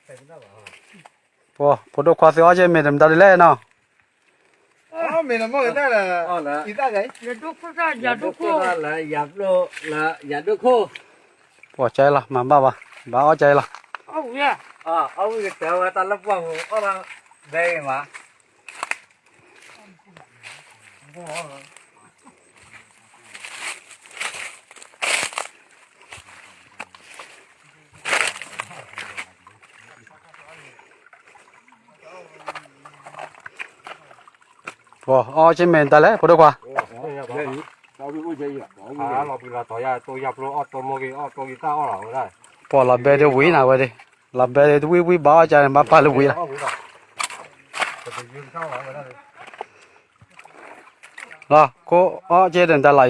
ပှၤ ဖိဒိၣ်ခွါသုအီၣ်က့မ့ၢ်တမတၤဒ်လဲၣ်နီၤ, မ့ၢ်လၢမိၢ်ကတၢၢ်လၢ အံသၣ်ဂဲၤ ယဒိၣ်ခိၣ်လၢ ယၤပျိလၢ ယၤဒိၣ်ခိၣ်, ပှၤကဲလီၤ မၤဘၣ်ဘၣ် ဘၣ်အီၣ်ကဲလီၤ, အီၣ်ဝံၣ်ကတၢၢ်ဝဲတၢ်လၢပှၢ်ပူၤ အီၣ်ဘၣ်ဘဲအံၤမး ပှၤအီၣ်က့မ့ၢ်တၢ်လဲၣ် ဖိဒိၣ်ခွါ, ပှၤလီၤဘဲဒ်ဝံၤနၤဝဲဒၣ်, လီၤဘဲဒ်တဝံၣ်ဝံၣ်ဘၣ်အီၣ်ကန့ၣ် ဘၣ်ပာ်လၢဝံၤလီၤ, လီၤ ခိၣ်အီၣ်က့ဒ်နတၢ်လီၤအံ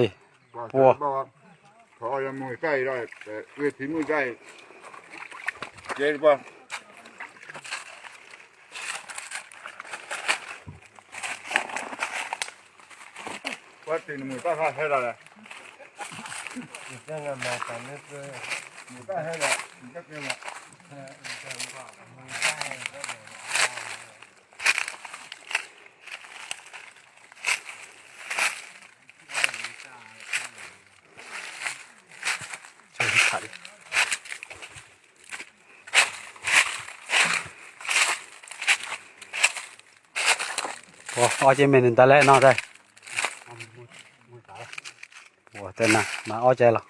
ၤ, ပှၤ ထီၣ်အီၣ်ယမုၢ်တၢ်အံၤဒီး ဝ့ၢ်ထံမုၢ်တၢ်အံၤ ကဲတပှၢ် ပှၤတ့ၢ်နမုၢ်တၢ်ခါဟဲလီၤလဲၣ်, မုၢ်တၢ်ဟဲလီၤ မုၢ်တၢ်ကဲလီၤ ပှၤအီၣ်က့မ့ၢ်နတၢ်လဲၣ်နီၤ, ပှၤတဲနၤ မၤအီၣ်ကဲလီၤ.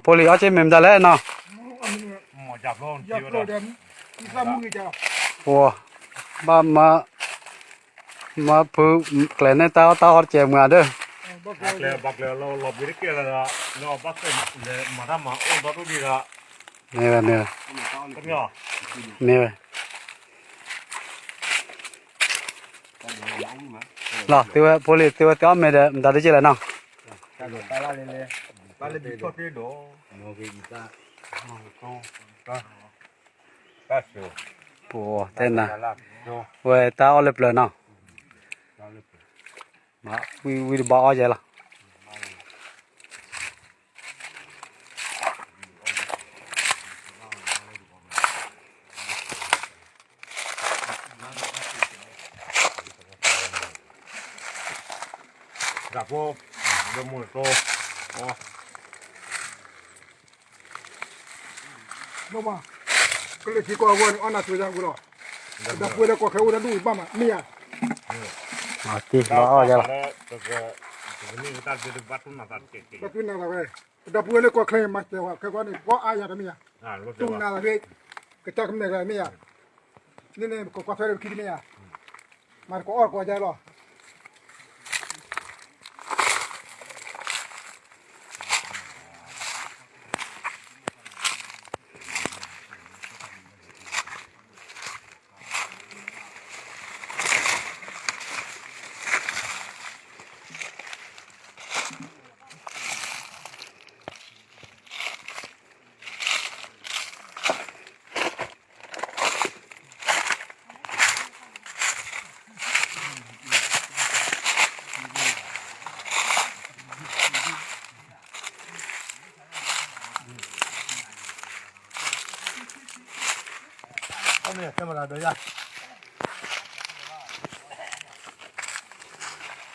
ဖိလံၤအီၣ်က့မ့ၢ်မတၤလဲၣ်နီၤ, ပှၤ ဘၣ်မၤ မၤဖုကျဲၤန့ၢ်တၢ်အီၣ်တၢ်အီတကဲးမုာ်ဧါဒီး, မ့ၢ်ဝဲ မ့ၢ်ဝဲ, မ့ၢ်ဝဲ လီၤ သုဝဲဖိလံၤ သုဝဲသုအီၣ်မ့ၢ်ဒီး မတၤဒ်ကဲလဲၣ်နီၤ, ပတဲနၤ ဝဲတၢ်အီၣ်လၢပျၢၤနီၤ, မၤဝံၣ်ဝံၣ်တဘၣ်အီၣ်ယဲလီၤ. တၢ်ဖိ လၢမိၢ်တတိ ကလၢထံကီၢ်အဂီၢ်န့ၣ် အီၣ်နၢ်စိၤယါဝံၤလီၤ, ဒီပုၢ်ဝဲၢ်လၢကီၢ်ချၢအိၣ်တၢ်ဒူၣ်ဘၣ်မး မ့ၢ်ဧါ, ဘၣ်အီၣ်ယဲလီၤ, ဘၣ်တူၢ်နၤသးဝဲ, ဒီပုၢ်ဝဲၢ်လၢကီၢ်ချၢမၤစၢၤဝဲ ခဲကီန့ၣ် ပှၤအါယၤတမ့ၢ်ဧါ, တူၢ်နၤသးဝဲ, ကစၢ်ကမဲာ်သးမ့ၢ်ဧါ, န့ၣ်န့ၣ် ကကွၢ်ထွဲဒီးပခံတမ့ၢ်ဧါ, မၤတကိးအီၣ်တကိးယါလီၤ.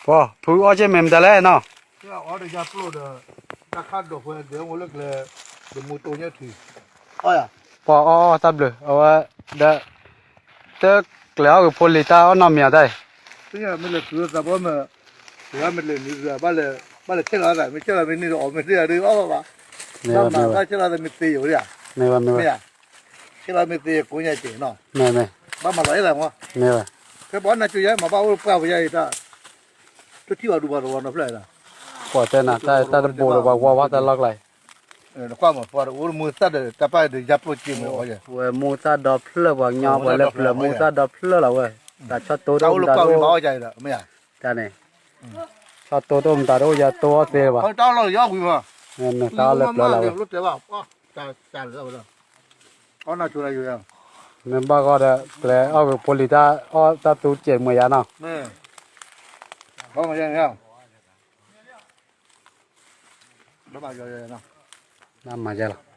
ပှၤဖုအီၣ်က့မ့ၢ်မတၤလဲၣ်နီၤ, အီၣ်ဒီးယါပျိဒီး တၢ်ခါဒိးဝဲဒဲဝဲလၢကျဲ ဒီးမူတိညဲထံး, ပှၤအီၣ်အီၣ်တၢ်ဘျုး အဝဲဒီး တကျဲၤအီၣ်ဂ့ၤဖိလံၤတၢ်အီၣ်နီတမံၤအတၢ်အံၤ, မ့ၢ်လဲၤတုၤသးဘီမ့ၢ် မ့ၢ်လဲၤနုၤသးဘၣ်လဲၤ ဘၣ်လဲၤဆဲးလီၤသး မ့ၢ်ဆဲးလီၤမ့ၢ်န့ၢ်ဒီးအီၤမ့ၢ်သ့ၣ်ဒုးအီၣ်ဘၣ်ဘၣ်, ဘၣ်မၤဘၣ်ဆဲးလီၤသးမ့ၢ်သ့ယိာ်ဒၣ်, မ့ၢ်ဧါ, ဆဲးလီၤမ့ၢ်သ့ကိးညါက့ၤနီၤ, ဘၣ်မၤလီၤအဲၣ်သးမ့ၢ်, ဖဲပှၤနၢ်ကၠိယါ မၤဘၣ်အိၣ်ပှၢ်ပယါအံၤတၢ် တထံၣ်ဘၣ်ဒူဘၣ်တဝီနီတဖျၢၣ်အံၤဒီး, ပှၤတဲနၤ တၢ်တဘိးဒီးပှၤဝါဝါတၢ်လီၢ်ကျါအံၤ, နကွၢ်မး ပှၤတအိၣ်မူသၣ်ဒီး တၢ်ပၢ်ဒီးယါပျိက့ၤမ့ၢ်အီၤ, ဝဲမူသၣ်ဒီဖျၢၣ်ပှၤကညီ ပှၤလၢပျၢၤမူသၣ်ဒီဖျၢၣ်လီၤဝဲ, တၢ်ဆီၣ်တိတအိၣ်မတၤတအိၣ်, တၢ်န့ၣ်, ဆီၣ်တိတအိၣ်မတၤတအိၣ် ယါတိအီၣ်သ့ဘၣ်, တၢ်အီၣ်လၢပျၢၤလီၤဝဲ, အီၣ်နၢ်ဆိယါယိာ်ယါ, အီၣ်နၢ်ဆိယါယိာ်ယါ, မ့ၢ်ဘၣ်ဂီၢ်ဒီး ကျဲအီၣ်ဂ့ၤဖိလံၤတၢ်အီၣ်တၢ်သူကဲးမွဲယါနီၤ, မၤယဲလီၤ,